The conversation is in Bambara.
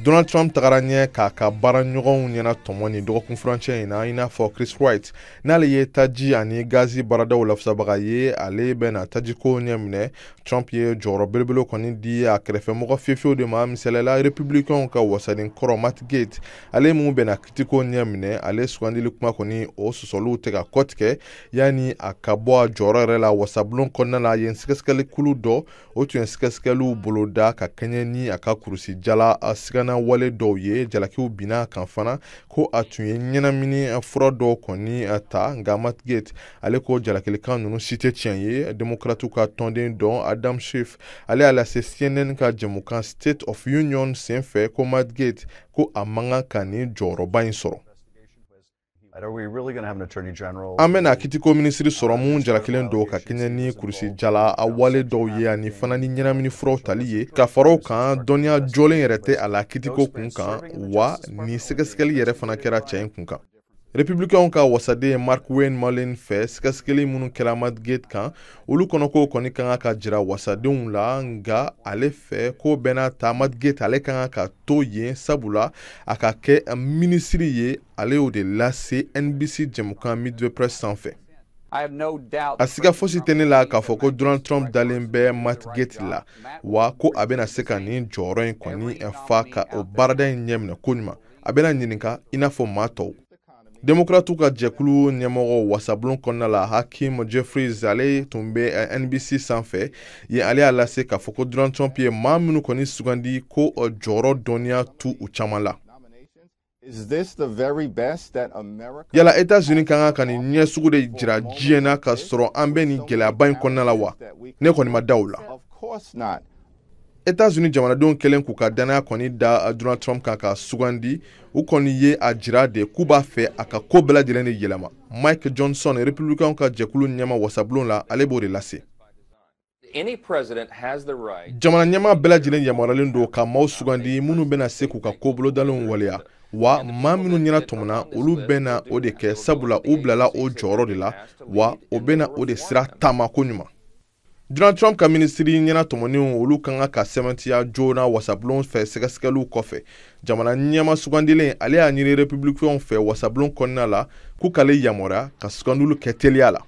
Donald Trump tagara ɲɛ k'a ka baara ɲɔgɔnw ɲɛna tɔmɔ nin dɔgɔkun furancɛ in na, i n'a fɔ Chris Wright, n'ale ye taji ani gazi baaradaw lafasabaga ye, ale bɛna tajiko ɲɛ minɛ. Trump ye jɔyɔrɔ belebele kɔni di a kɛrɛfɛmɔgɔ fiyefiyew de ma, misaliyala Republicainw ka wasaden kɔrɔ Matt Gaetz, ale mun bɛna kitiko ɲɛ minɛ. Ale sugandili kuma kɔni, o sɔsɔliw tɛ ka kɔtigɛ yanni a ka bɔ a jɔyɔrɔ yɛrɛ la wasabulon kɔnɔna la. Yen sɛgɛsɛgɛli kulu dɔ, o tun ye sɛgɛsɛgɛliw boloda ka kɛɲɛ ni a ka kurusi jala sigana wale dɔw ye. Jalakiw binna a kan fana ko a tun ye ɲɛnamini fura dɔw kɔni ta, nka Matt Gaetz, ale ko jalakilikan ninnu si tɛ tiɲɛ ye. Demokratiw ka tɔnden dɔ Adam Schiff, ale y'a lase CNN ka jɛmukan State of Union senfɛ ko Matt Gaetz, ko a man kan ka nin jɔyɔrɔba in sɔrɔ. An bɛna kitiko minisiri sɔrɔ mun jalakilen don ka kɛɲɛ ni kurusi jala a wale dɔw ye ani fana ni ɲɛnamini furaw tali ye. Ka fara o kan, dɔnniya jɔlen yɛrɛ tɛ a la kitiko kun kan, wa ni sɛgɛsɛgɛli yɛrɛ fana kɛra cɛ in kun kan. Republicainw ka wasaden Markwayne Mullin fɛ, sɛgɛsɛgɛli minnu kɛra Matt Gaetz kan, olu kɔnɔko kɔni ka kan ka jira wasadenw la, nka ale fɛ, ko bɛɛ n'a ta, Matt Gaetz, ale ka kan ka to yen, sabula a ka kɛ minisiri ye. Ale y'o de lase NBC jɛmukan Meet the Press sanfɛ. A siga fosi tɛ ne la k'a fɔ ko Donald Trump dalen bɛ Matt Gaetz la, wa ko a bɛna se ka nin jɔyɔrɔ in kɔni fa ka o baarada in ɲɛminɛ koɲuman. A bɛna ɲininka i n'a fɔ maa tɔw. Demokratiw ka jɛkulu ɲɛmɔgɔ wasabulon kɔnɔna la, Hakeem Jeffries, ale tun bɛ NBC sanfɛ yen. Ale y'a lase k'a fɔ ko Donald Trump ye maa minnu kɔni sugandi, ko jɔyɔrɔ dɔnniya tu u caman la. Yala Etats-Unis ka kan ka nin ɲɛ sugu de jira diɲɛ na ka sɔrɔ an bɛ nin gɛlɛyaba in kɔnɔna la wa? Ne kɔni ma da o la. Etats-Unis jamanadenw kɛlen k'u ka danaya kɔni da Donald Trump kan ka sugandi, u kɔni ye a jira de k'u b'a fɛ a ka ko bɛɛ lajɛlen de yɛlɛma. Mike Johnson, Republicain ka jɛkulu ɲɛma wasabulon la, ale b'o de lase. Jamana ɲɛmaa bɛɛ lajɛlen yamaruyalen don ka maaw sugandi minnu bɛna se k'u ka ko bolodalenw waleya, wa maa minnu ɲɛna tɔmɔna, olu bɛna o de kɛ, sabula u bilala o jɔyɔrɔ de la, wa o bɛna o de sira taama koɲuman. Donald Trump ka minisiri ɲɛna tɔmɔnenw, olu ka kan ka sɛmɛntiya joona wasabulon fɛ sɛgɛsɛgɛliw kɔfɛ. Jamana ɲɛma sugandilen, ale y'a ɲini Republicainw fɛ wasabulon kɔnɔna la k'u k'ale yamaruya ka sugandiliw kɛ teliya la.